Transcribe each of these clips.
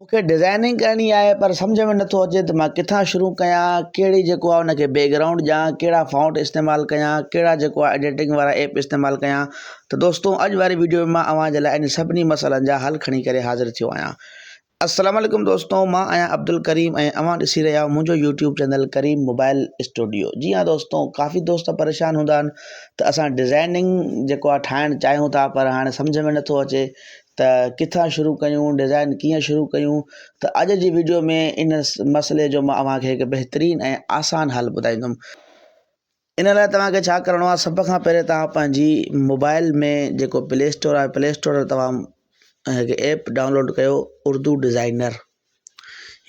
مون کي ڊزائننگ ڪرڻي آهي پر سمجهه ۾ نٿو اچي ته مان ڪٿان شروع ڪيان ڪهڙي جيڪو آهي ان کي بيڪ گرائونڊ ڏيان ڪهڙا فونٽ استعمال ڪيان ڪهڙا جيڪو آهي ايڊيٽنگ وارا ايپ استعمال ڪيان ته دوستو اڄ واري ويڊيو ۾ مان اوهان جي لاء ان سڀني مسئلن جا حل کڻي ڪري حاضر ٿيو آهيان السلام عليڪم دوستو مان آهيان عبدالڪريم ۽ اوهان ڏسي رهيا آهيو منهنجو YouTube channel Karim mobile studio جي ها دوستو ڪافي دوست پريشان هوندا آهن ته اسان ڊزائننگ جيڪو آهي ٺاهڻ چاهيون ٿا پر هاڻي سمجهه ۾ نٿو اچي ته ڪٿان شروع ڪيون ڊزائن ڪيئن شروع ڪيون ته اڄ جي ويڊيو ۾ ان مسئلي جو مان اوهان کي هڪ بهترين ۽ آسان حل ٻڌائيندم ان لاء توهان کي ڇا ڪرڻو آهي سڀ کان پهرين توهان پنهنجي موبائل ۾ جيڪو پلي اسٽور آهي پلي اسٽور توهان هڪ ايپ ڊائونلوڊ ڪيو اردو ڊزائنر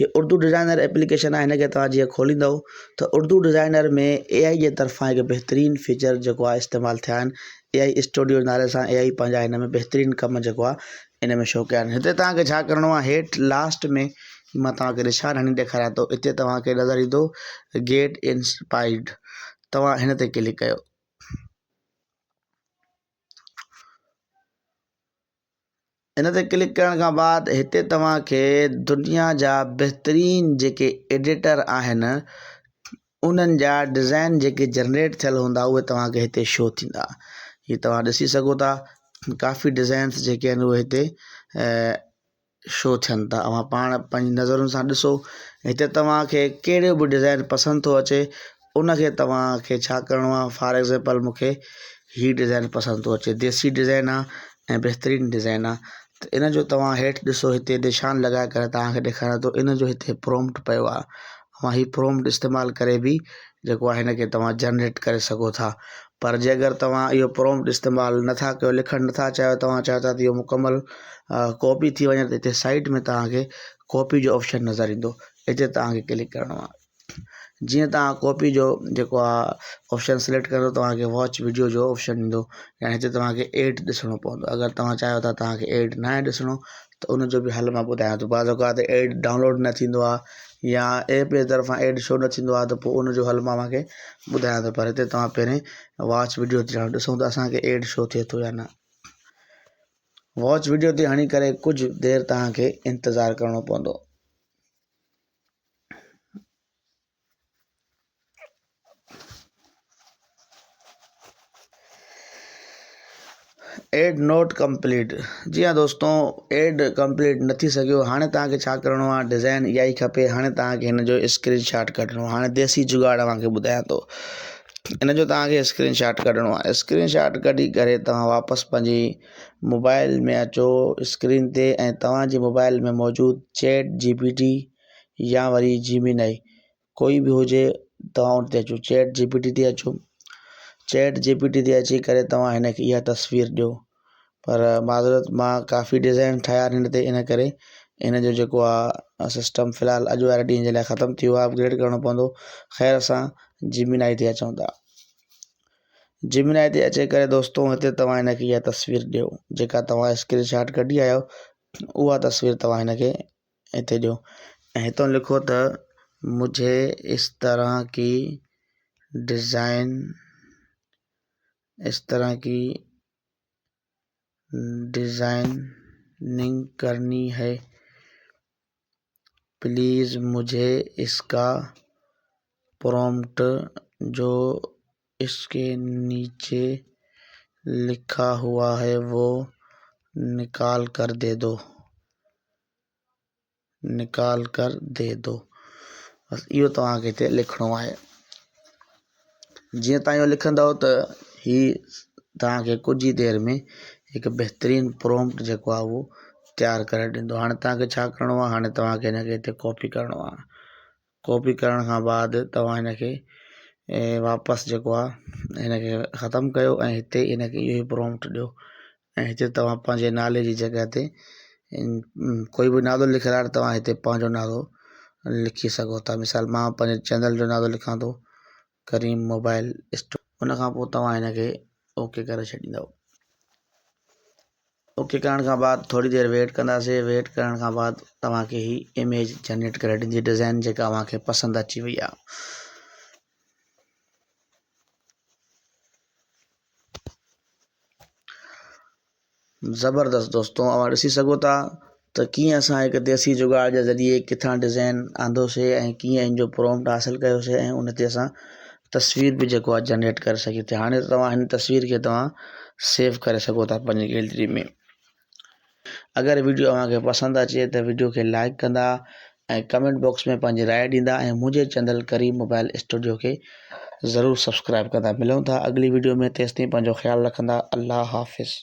هي اردو ڊزائنر ايپليڪيشن آهي هن کي توهان جيئن کوليندؤ ته اردو ڊزائنر ۾ اي آئي جي طرفان هڪ بهترين فيچر جيڪو آهي استعمال ٿيا آهن اي آئي اسٽوڊيو نالي سان اي آئي پنهنجا هن ۾ بهترين ڪم جيڪو آهي ان ۾ شو ڪيا آهن هتي توهان کي ڇا ڪرڻو آهي هيٺ لاسٽ ۾ مان توهان کي نشان هڻي ڏيکاريان ٿو اتي توهان کي نظر ايندو گيٽ انسپائرڊ توهان هن تي ڪلڪ ڪيو. ان تي ڪلڪ ڪرڻ کان بعد هتي توهان کي دنيا جا بهترين جيڪي ايڊيٽر آهن انهن جا ڊزائن جيڪي جنريٽ ٿيل هوندا اهي توهان کي هتي شو ٿيندا هي توهان ڏسي سگهو ٿا ڪافي ڊزائنس جيڪي آهن اهي هتي شو ٿين ٿا اوهان پاڻ پنهنجي نظرن سان ڏسو هتي توهان کي ڪهڙو به ڊزائن پسند ٿو اچي ان کي توهان کي ڇا ڪرڻو آهي فار ايگزامپل مون کي هي ڊزائن پسند ٿو اچي ديسي ڊزائن آهي ۽ بهترين ڊزائن آهي ته ان جو توهان هيٺ ڏسو هتي نشان لڳائي ڪري توهان کي ڏيکاريان ٿو ان جو هتي پرومپٽ پيو آهي اوهان هي پرومپٽ استعمال ڪري به جيڪو آهي هن کي توهان جنريٽ ڪري سگهو ٿا پر جي اگر توهان اهو پرومپٽ استعمال نٿا ڪيو لکڻ نٿا چاهيو توهان چاهيو ٿا ته اهو مڪمل ڪاپي ٿي وڃي ته هتي سائيڊ ۾ توهان کي ڪاپي جو آپشن نظر ايندو هتي توهان کي ڪلڪ ڪرڻو آهي جيئن توهان ڪاپي جو جيڪو آهي آپشن سليڪٽ ڪندو توهان کي واچ وڊيو جو آپشن ايندو يعني هتي توهان کي ايڊ ڏسڻو پوندو اگر توهان چاهيو ٿا توهان کي ايڊ ناهي ڏسڻو ته ان جو به حل مان ٻڌايان ٿو بعض اوقات ايڊ ڊائونلوڊ نه ٿيندو آهي يا ايپ جي طرفان ايڊ شو نه ٿيندو آهي ته پوء ان جو حل مان اوهان کي ٻڌايان ٿو پر هتي توهان پهرين واچ وڊيو تي ڏسون ته اسان کي ايڊ شو ٿئي ٿو يا نه واچ وڊيو تي هڻي ڪري ڪجهه دير توهان کي انتظار ڪرڻو پوندو. ايڊ not complete جي ها دوستو ايڊ ڪمپليٽ نه ٿي سگهيو هاڻي توهان کي ڇا ڪرڻو آهي ڊزائن اها ئي کپي هاڻي توهان کي هن جو اسڪرين شاٽ ڪڍڻو آهي هاڻي ديسي جگاڙ اوهان کي ٻڌايان ٿو ان جو توهان کي اسڪرين شاٽ ڪڍڻو آهي اسڪرين شاٽ ڪڍي ڪري توهان واپس پنهنجي موبائل ۾ اچو اسڪرين تي ۽ توهان جي موبائل ۾ موجود چيٽ جي پي ٽي يا وري جيمينائي ڪوئي به هجي توهان ان تي اچو چيٽ جي پي ٽي تي اچو چيٽ جي پي ٽي تي اچي ڪري توهان هن کي اها تصوير ڏيو پر معذرت مان ڪافي ڊزائن ٺاهيا آهن هن تي ان ڪري ان جو جيڪو آهي سسٽم في الحال اڄ واري ڏينهن جي لاءِ ختم ٿي ويو آهي اپگريڊ ڪرڻو پوندو خير اسان جيمينائي تي اچون ٿا جيمينائي تي اچي ڪري دوستو هتي توهان هن کي اها تصوير ڏيو جيڪا توهان اسڪرين شاٽ ڪڍي آيا آهيو اها تصوير توهان هن کي هتي ڏيو ۽ هتان لکو ته مجهي اس طرح ڪي ڊزائن اس طرح ڪي ڊزائننگ ڪرني هي پليز مجهي اس ڪا پرومپٽ جو اس ڪي نيچي لکا هوا هي وو نڪال ڪر the دو نڪال ڪر the دو بس اهو توهان کي هتي لکڻو آهي جيئن توهان اهو لکندؤ ته هي توهان کي ڪجهه ئي دير ۾ هڪ بهترين پرومپٽ جيڪو آهي اهو تيار ڪري ڏيندو هاڻي توهان کي ڇا ڪرڻو آهي هاڻي توهان کي هن کي هتي ڪاپي ڪرڻو آهي ڪاپي ڪرڻ کان بعد توهان هن کي واپس جيڪو آهي هن کي ختم ڪيو ۽ هتي هن کي اهو ئي پرومپٽ ڏيو ۽ هتي توهان پنهنجي نالي جي جڳهه تي ڪوئي به نالو لکرائي توهان هتي پنهنجو نالو لکي سگهو ٿا مثال مان پنهنجي چينل جو نالو لکان ٿو ڪريم موبائل اسٽور ان کان پوء توهان هن کي اوڪي ڪري ڇڏيندؤ اوڪي ڪرڻ کان بعد ٿوري دير ويٽ ڪنداسي ويٽ ڪرڻ کان بعد توهان کي هي اميج جنريٽ ڪري ڏيندي ڊزائن جيڪا اوهان کي پسند اچي وئي آهي. زبردست دوستو اوهان ڏسي سگهو ٿا. ته ڪيئن اسان هڪ ديسي جگاڙ جي ذريعي ڪٿان ڊزائن آندوسي ۽ ڪيئن ان جو پرومپٽ حاصل ڪيوسي ۽ ان تي اسان تصوير به جيڪو آهي جنريٽ ڪري سگهي ٿي. هاڻي توهان هن تصوير کي توهان سيو ڪري سگهو ٿا پنهنجي گيلري ۾. اگر ويڊيو اوهان کي پسند اچي ته ويڊيو کي لائڪ ڪندا ۽ ڪمينٽ باڪس ۾ پنهنجي راء ڏيندا ۽ منهنجي چينل ڪريم موبائل اسٽوڊيو کي ضرور سبسڪرائب ڪندا. ملون ٿا اڳلي ويڊيو ۾ تيستائين پنهنجو خيال رکندا. الله حافظ.